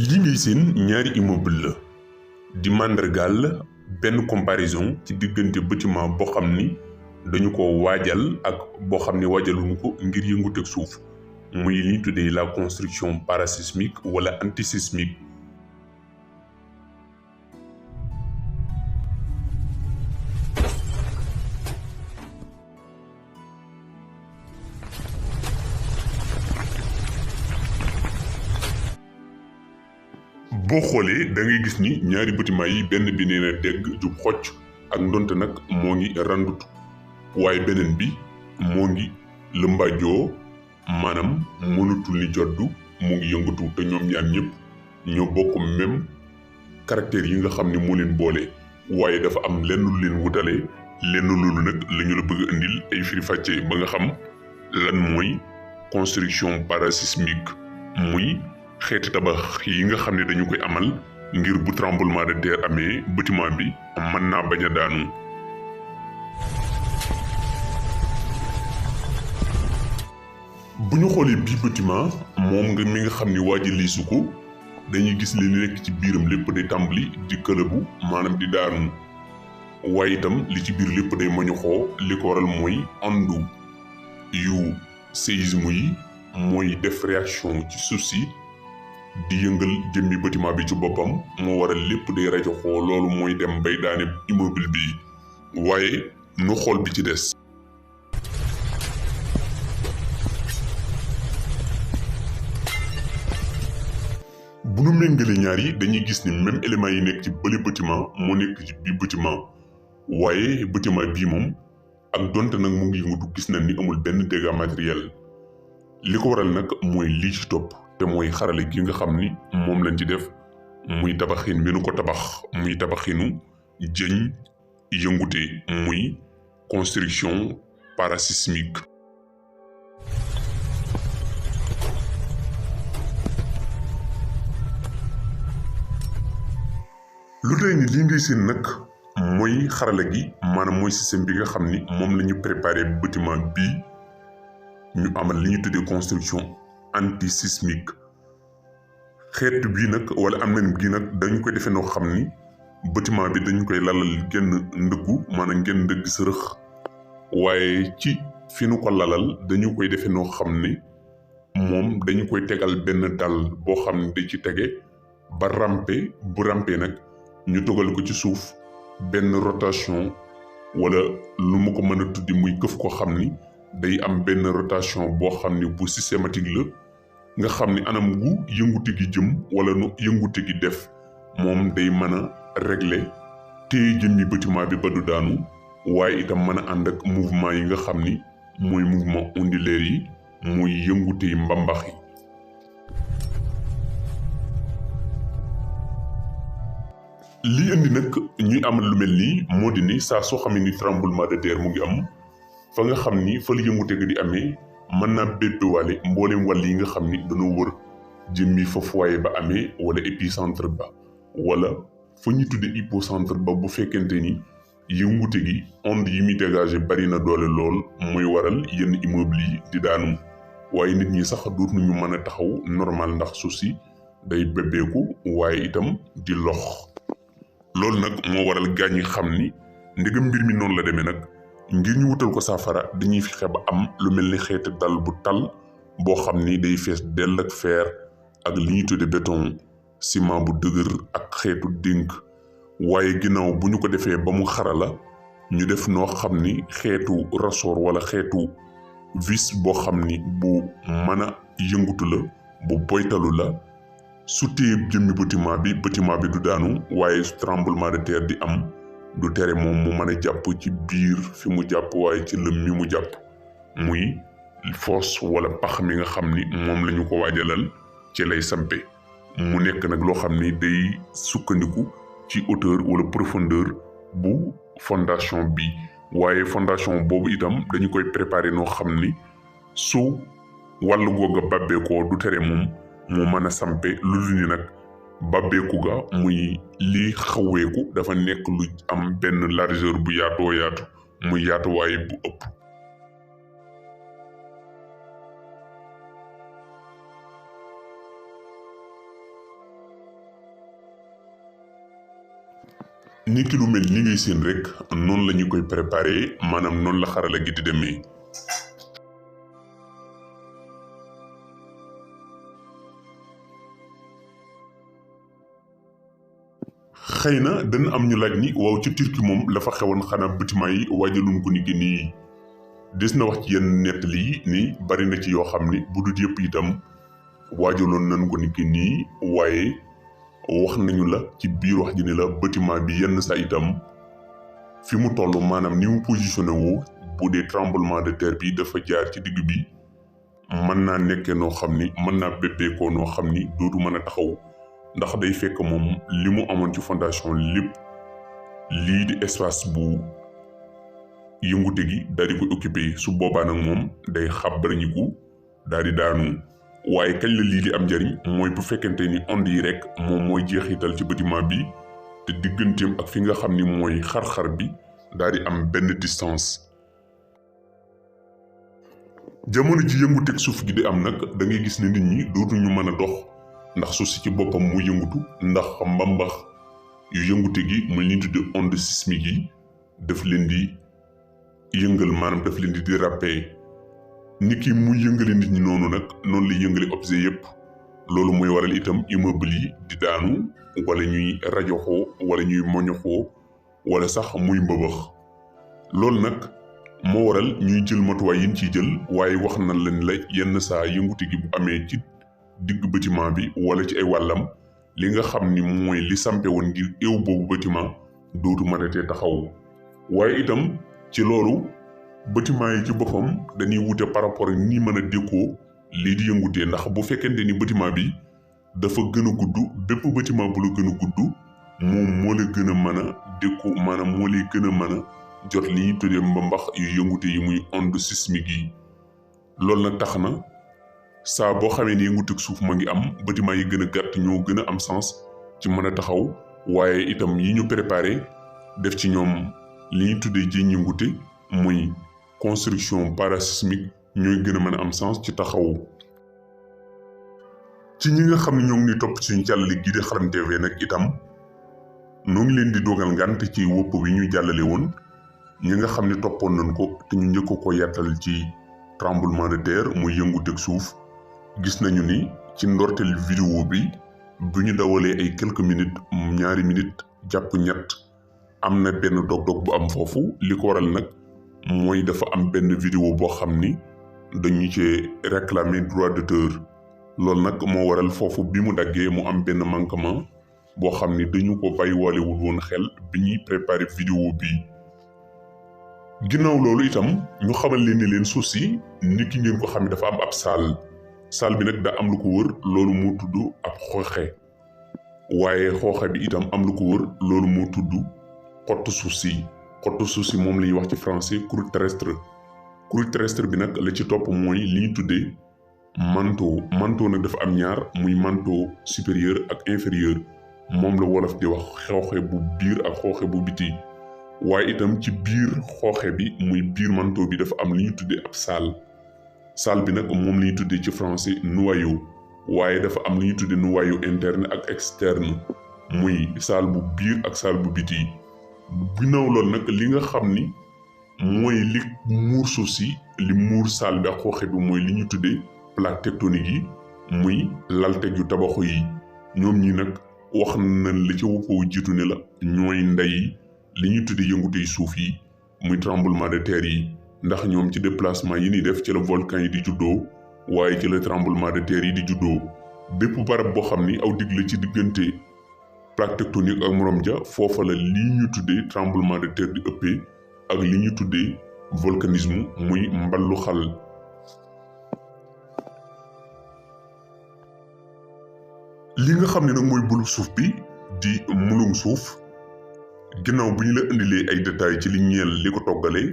li ngay seen ñaari immeuble la di màndargaal benn comparaison ci diggante bâtiment boo xam ni dañu ko waajal ak boo xam ni waajaluñu ko ngir yënguteeg suuf muy li ñu tuddee la construction parasismique wala antisismique. boo xoolee da ngay gis ni ñaari bâtiment yi benn bi nee na dégg jub xocc ak ndonte nag moo ngi randutu waaye beneen bi moo ngi lëmbaajoo maanaam mënatul ni joddu mu ngi yëngatu te ñoom ñaar ñëpp ñoo bokk même caractère yi nga xam ne moo leen boole waaye dafa am lenn lu leen wutale lenn loolu nag la ñu la bëgg a indil ay firi fàcce ba nga xam lan mooy construction parasismique muy xeeti tabax yi nga xam ne dañu koy amal ngir bu tremblement de terre amee bâtiment bi mën naa bañ a daanu. bu ñu xoolee bii bâtiment moom nga mi nga xam ni waa ji liisu ko dañuy gis li nekk ci biiram lépp day tàmbali di këlëbu maanaam di daanu waaye itam li ci biir lépp day moñoxoo li ko waral mooy ondu yu séisme yi mooy def réaction ci suuf si di yëngal jëmmi bâtiment bi ci boppam moo waral lépp day rajoxoo loolu mooy dem bay daane immeuble bi waaye nu xool bi ci des. bu nu méngale ñaar yi dañuy gis ni même élément yi nekk ci bële bâtiment moo nekk ci bii bâtiment waaye bâtiment bii moom ak donte nag mu ngi yëngatu gis nañ ni amul benn dégât matériel li ko waral nag mooy lii ci topp te mooy xarale gi nga xam ni moom lañ ci def muy tabaxin bi nu ko tabax muy tabaxinu jëñ yëngute muy construction parasismique. lu tey ni lii ngay seen nag mooy xarala gi maanaam mooy système bi nga xam ni moom la ñu préparé bâtiment bii ñu amal li ñu tuddee construction antisismique xeetu bii nag wala am nañ bii nag dañu koy defee noo xam ni bâtiment bi dañu koy lalal genn ndëggu maanaam genn ndëgg sërëx waaye ci fi nu ko lalal dañu koy defee noo xam ni moom dañu koy tegal benn dal boo xam ne da ci tege ba rampe bu rampe nag ñu dogal ko ci suuf benn rotation wala lu mu ko mën a tuddi muy këf ko xam ni day am benn rotation boo xam ni bu systématique la nga xam ni anam gu yëngute gi jëm wala nu yëngute gi def moom day mën a régler téye jëmmi bâtiment bi ba du daanu waaye itam mën a ànd ak mouvement yi nga xam ni mooy mouvement ondulaire yi muy yëngute yi mbambax yi. lii indi nag ñuy amal lu mel nii moo di ni saa soo xamee ni tremblement de terre mu ngi am fa nga xam ni fa la yëngute gi di amee mën naa bébbewaale mboolem wàll yi nga xam ni dañoo wër jëmmi fa foyer ba amee wala épicentre ba wala fa ñu tudde hypocentre ba bu fekkente ni yëngute gi onde yi muy dégagé bari na doole lool mooy waral yenn immeuble yi di daanu waaye nit ñi sax dootuñu mën a taxaw normal ndax suuf si day bébbeeku waaye itam di lox. loolu nag moo waral gaañ ñi xam ni ndegam mbir mi noonu la demee nag ngir ñu wutal ko saafara dañuy fexe ba am lu mel ni xeeti dal bu tal boo xam ni day fees dell ak fer ak li ñuy tudde béton ciment bu dëgër ak xeetu dénk waaye ginnaaw bu ñu ko defee ba mu xarala ñu def noo xam ni xeetu rasoor wala xeetu vis boo xam ni bu mën a yëngutu la bu boytalu la su téye jëmmi bâtiment bi du daanu waaye su tremblement de terre di am du tere moom mu mën a jàpp ci biir fi mu jàpp waaye ci lëm mi mu jàpp muy fosse wala pax mi nga xam ni moom la ñu ko waajalal ci lay sampe mu nekk nag loo xam ni day sukkandiku ci hauteur wala profondeur bu fondation bi waaye fondation boobu itam dañu koy préparer noo xam ni su wàllu googa bàbbeekoo du tere moom mu mën a sampe lu dul ni nag bàbbeeku ga muy lii xaweeku dafa nekk lu am benn largeur bu yaatoo yaatu muy yaatuwaay bu ëpp. ni ki lu mel ni ngay seen rek noonu la ñu koy préparé maanaam noonu la xarala gi di demee. xëy na dana am ñu laaj ni waaw ci Turquie moom la fa xewoon xanaa bâtiment yi waajaluñ ko ni ki nii des na wax ci yenn nettali yi ni bari na ci yoo xam ni bu dul yëpp itam waajaloon nañ ko ni ki nii waaye wax nañu la ci biir wax ji ni la bâtiment bi yenn saa itam fi mu toll maanaam ni mu positionné woo bu dee tremblement de terre bi dafa jaar ci digg bi mën naa nekkee noo xam ni mën naa bébbeekoo noo xam ni dootu mën a taxaw ndax day fekk moom li mu amoon ci fondation lépp lii di espace bu yëngute gi daal di koy occupé su boobaa nag moom day xàbbarañiku daal di daanu waaye kañ la lii di am njariñ mooy bu fekkente ni onde yi rek moom mooy jeexital ci bâtiment bi te digganteem ak fi nga xam ni mooy xar-xar bi daal di am benn distance. jamono ji yënguteeg suuf gi di am nag da ngay gis ne nit ñi dootuñu mën a dox ndax suuf si ci boppam mu yëngutu ndax mbambax yu yëngute gi mu li ñu tudde onde sismique yi daf leen di yëngal maanaam daf leen di déraper ni ki muy yëngale nit ñi noonu nag noonu lay yëngale objet yépp loolu mooy waral itam immeuble yi di daanu wala ñuy rajoxoo wala ñuy moñoxoo wala sax muy mbëbëx loolu nag moo waral ñuy jël matuwaay yi ñu ciy jël waaye wax na leen la yenn saa yëngute gi bu amee ci digg bâtiment bi wala ci ay wàllam li nga xam ni mooy li sampe woon ngir éew boobu bâtiment dootu mënatee taxaw waaye itam ci loolu bâtiment yi ci boppam dañuy wute par rapport ak ni mën a dékkoo lii di yëngutee ndax bu fekkente ni bâtiment bi dafa gën a gudd bépp bâtiment bu la gën a gudd moom moo la gën a mën a dékku maanaam moo lay gën a mën a jot li ñuy tuddee mbambax yu yëngute yi muy onde sismique yi loolu nag tax na saa boo xamee ni yënguteg suuf ma ngi am bâtiment yi gën a gàtt ñoo gën a am sens ci mën a taxaw waaye itam yi ñu préparé def ci ñoom li ñuy tuddee ji yëngute muy construction parasismique ñooy gën a mën a am sens ci taxawu. ci ñi nga xam ne ñoo ngi topp suñu jàllale gii di Xalam TV nag itam noo ngi leen di dogal ngant ci wopp bi ñu jàllale woon ñi nga xam ne toppoon nañ ko te ñu njëkk ko yàttal ci tremblement de terre muy yënguteg suuf gis nañu ni ci ndorteel vidéo bi bu ñu dawalee ay quelques minutes ñaari minutes jàpp ñett am na benn dog-dog bu am foofu li ko waral nag mooy dafa am benn vidéo boo xam ni dañu cee réclamer droit d'auteur loolu nag moo waral foofu bi mu daggee mu am benn manquement boo xam ni dañu ko bàyyiwaalewul woon xel bi ñuy préparer vidéo bi ginnaaw loolu itam ñu xamal leen ni leen suuf si nit ki ngeen ko xam ne dafa am ab saal bi nag daa am lu ko wër loolu moo tudd ab xooxe waaye xooxe bi itam am lu ko wër loolu moo tudd xottu suuf si moom la ñuy wax ci français croûte terrestre bi nag la ci topp mooy li ñu tuddee manteau nag dafa am ñaar muy manteau supérieur ak inférieur moom la wolof di wax xooxe bu biir ak xooxe bu biti waaye itam ci biir xooxe bi muy biir manteau bi dafa am li ñu tuddee ab salle bi nag moom la ñuy tuddee ci français noyau waaye dafa am li ñuy tuddee noyau interne ak externe muy salle bu biir ak salle bu biti ginnaaw loolu nag li nga xam ni mooy li muur suuf si li muur salle bi ak xooxe bi mooy li ñu tuddee plaque tectonique yi muy lalteg yu tabaxu yi ñoom ñi nag wax nañ la ci woppoo jiitu ne la ñooy ndey li ñu tuddee yëngutey suuf yi muy tremblement de terre yi ndax ñoom ci déplacement yi ni def ci la volcan yi di juddoo waaye ci la tremblement de terre yi di juddoo bépp barab boo xam ni aw digg la ci diggante plaque tectonique ak morom ja foofa la li ñu tuddee tremblement de terre di ëppee ak li ñu tuddee volcanisme muy mballu xal. li nga xam ne nag mooy bulub suuf bi di mulung suuf ginnaaw bu ñu la indilee ay détails ci li ñeel li ko toggalee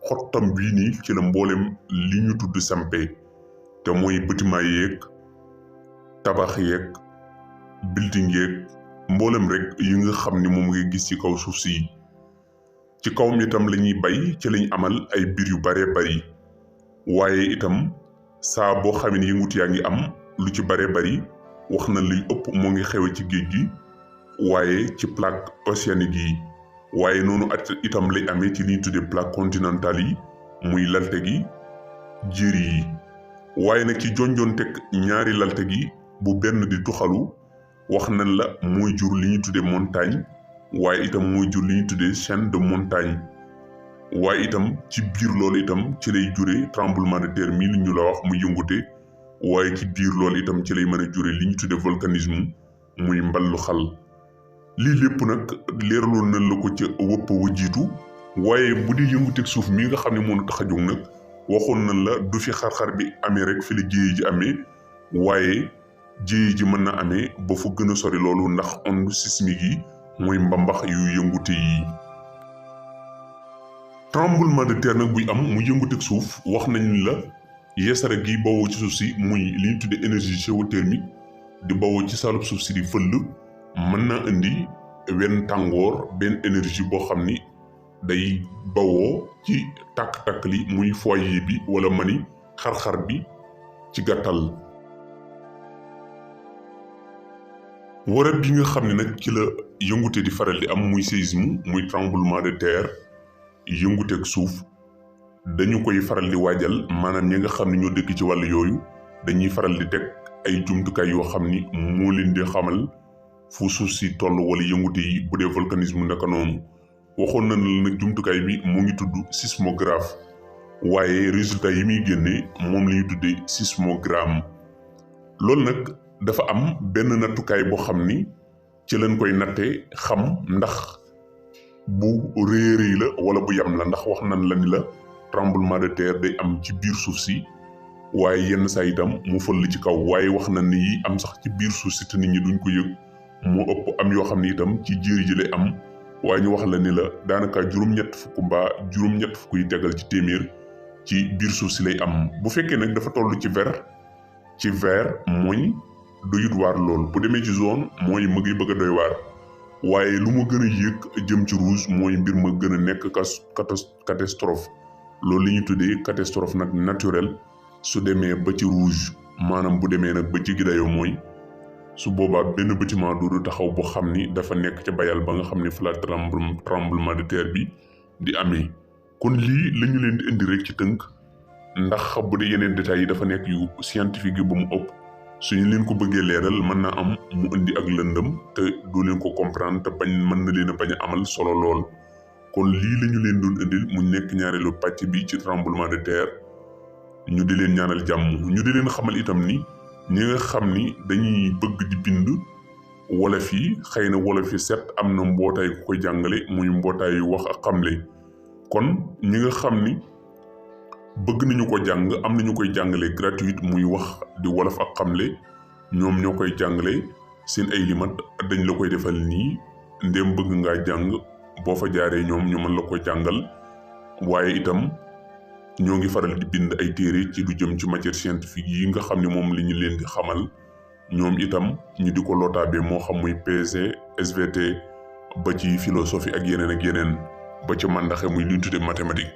xottam bii nii ci la mboolem li ñu tudd sampe te mooy bâtiment yeeg tabax yeeg building yeeg mboolem rek yi nga xam ni moom ngay gis ci kaw suuf si ci kawam itam la ñuy bay ci lañ amal ay biir yu baree bari waaye itam saa boo xam ne yëngut yaa ngi am lu ci baree bari wax na luy ëpp moo ngi xewe ci géej gi waaye ci plaque océanique yi waaye noonu itam lay amee ci li ñuy tuddee plaque continentale yi muy lalte gi jéeri yi. waaye nag ci jonjoon teg ñaari lalte gi bu benn di tuxalu wax nañ la mooy jur li ñuy tuddee montagne waaye itam mooy jur li ñuy tuddee chaîne de montagne. waaye itam ci biir loolu itam ci lay jure tremblement de terre mii li ñu la wax muy yëngute waaye ci biir loolu itam ci lay mën a jure li ñu tuddee volcanisme muy mballu xal. lii lépp nag leeraloon nañ la ko ca wëpp wa jiitu waaye bu dee yënguteeg suuf mii nga xam ne moo tax a jóg nag waxoon nañ la du fi xar-xar bi amee rek fi la jéye ji amee waaye jéye ji mën na amee ba fa gën a sori loolu ndax onde sismique yi mooy mbambax yu yëngute yi. tremblement de terre nag buy am mu yënguteeg suuf wax nañ la yeesare gi bawoo ci suuf si muy li ñu tuddee énergie géothermique di bawoo ci saalub suuf si di fëll mën naa indi wenn tàngoor benn énergie boo xam ni day bawoo ci tàkk-tàkk li muy foyer bi wala mani xar-xar bi ci gàttal. warab bi nga xam ne nag ci la yëngute di faral di am muy séisme muy tremblement de terre yënguteeg suuf dañu koy faral di waajal maanaam ñi nga xam ne ñoo dëkk ci wàll yooyu dañuy faral di teg ay jumtukaay yoo xam ni moo leen di xamal fu suuf si toll wala yëngute yi bu dee volcanisme naka noonu. waxoon na la nag jumtukaay bi mu ngi tudd sismographe waaye résultat yi muy génne moom la ñuy tuddee sismogramme. loolu nag dafa am benn nattukaay boo xam ni ci lañ koy nattee xam ndax bu rëy la wala bu yam la ndax wax nañ la ni la tremblement de terre day am ci biir suuf si waaye yenn saa itam mu fël ci kaw waaye wax nañ ni yi am sax ci biir suuf si te nit ñi duñ ko yëg moo ëpp am yoo xam ni itam ci jéeri ji lay am. waaye ñu wax la ni la daanaka juróom-ñett fukk mbaa juróom-ñett fukk yi tegal ci téeméer ci biir suuf si lay am. bu fekkee nag dafa toll ci vert mooy doyut waar lool bu demee ci zone mooy mu ngi bëgg a doy waar waaye lu ma gën a yéeg jëm ci rouge mooy mbir ma gën a nekk catastrophe. loolu li ñu tuddee catastrophe nag naturelle su demee ba ci rouge maanaam bu demee nag ba jéggi dayoo mooy su boobaa benn bâtiment du taxaw boo xam ni dafa nekk ca bayal ba nga xam ne fa la tremblement de terre bi di amee. kon lii la ñu leen di indi rek ci tënk ndax bu dee yeneen détails yi dafa nekk yu scientifique yi ba mu ëpp suñu leen ko bëggee leeral mën naa am mu indi ak lëndëm te du leen ko comprendre te mën na leen a bañ a amal solo lool. kon lii la ñu leen doon indil mu nekk ñaareelu pàcc bi ci tremblement de terre ñu di leen ñaanal jàmm ñu di leen xamal itam ni ñi nga xam ni dañuy bëgg di bind wolof yi xëy na wolof yi set am na mbootaay ku koy jàngale muy mbootaay yu wax ak xamle. kon ñi nga xam ni bëgg nañu ko jàng am nañu koy jàngale gratuite muy wax di wolof ak xamle ñoom ñoo koy jàngale seen ay limat dañ la koy defal nii ndéem bëgg ngaa jàng boo fa jaaree ñoom ñu mën la ko jàngal. waaye itam ñoo ngi faral di bind ay téere ci lu jëm ci matière scientifique yi nga xam ne moom li ñu leen di xamal ñoom itam ñu di ko lootaabee moo xam muy PC SVT ba ci philosophie ak yeneen ba ci màndaxe muy li ñu tuddee mathématique.